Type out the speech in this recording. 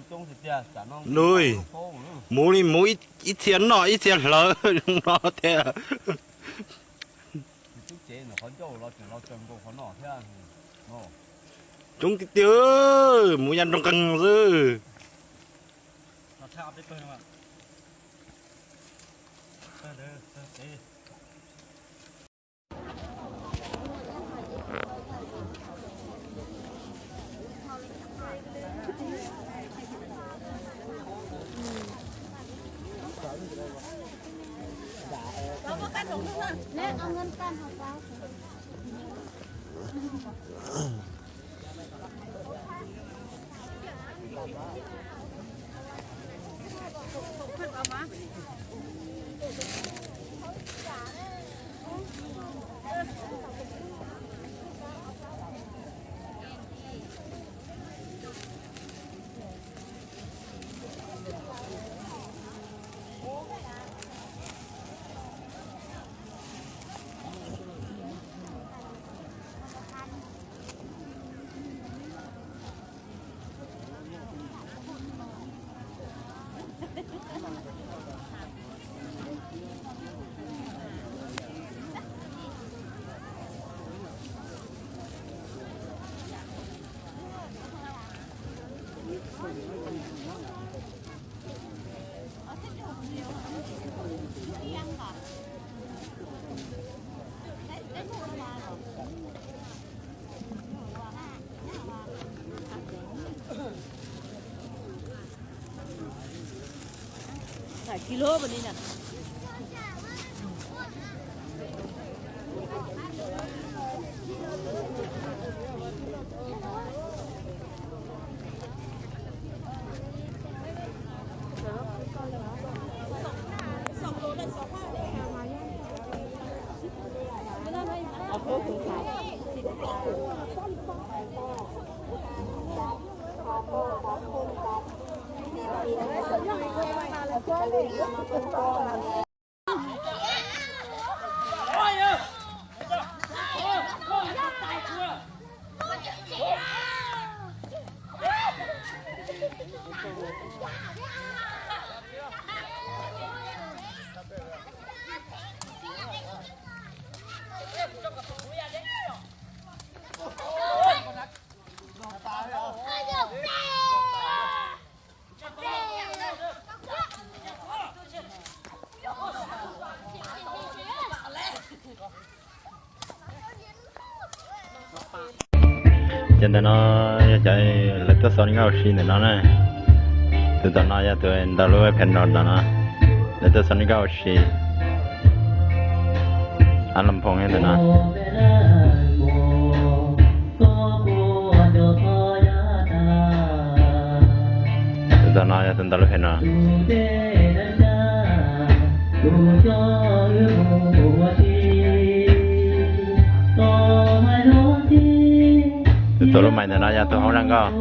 Nws, mus li mus ib txhia noj ib txhia hlawv no tiag. Coob tiag tiag, mus ya nroo qeeg xwb. Ces ntawm no yog cov lawv tuaj xov nkauj ua si ntawm no na. Tus tom no yog tus ntaus lub piano ntawm no, lawv tuaj xov nkauj ua si. Ab Lam Phoom ntawm no. Tus tom no yog tus ntaus lub piano. Tus tuav lub mais ntawm no yog tus hauj lwm nkauj.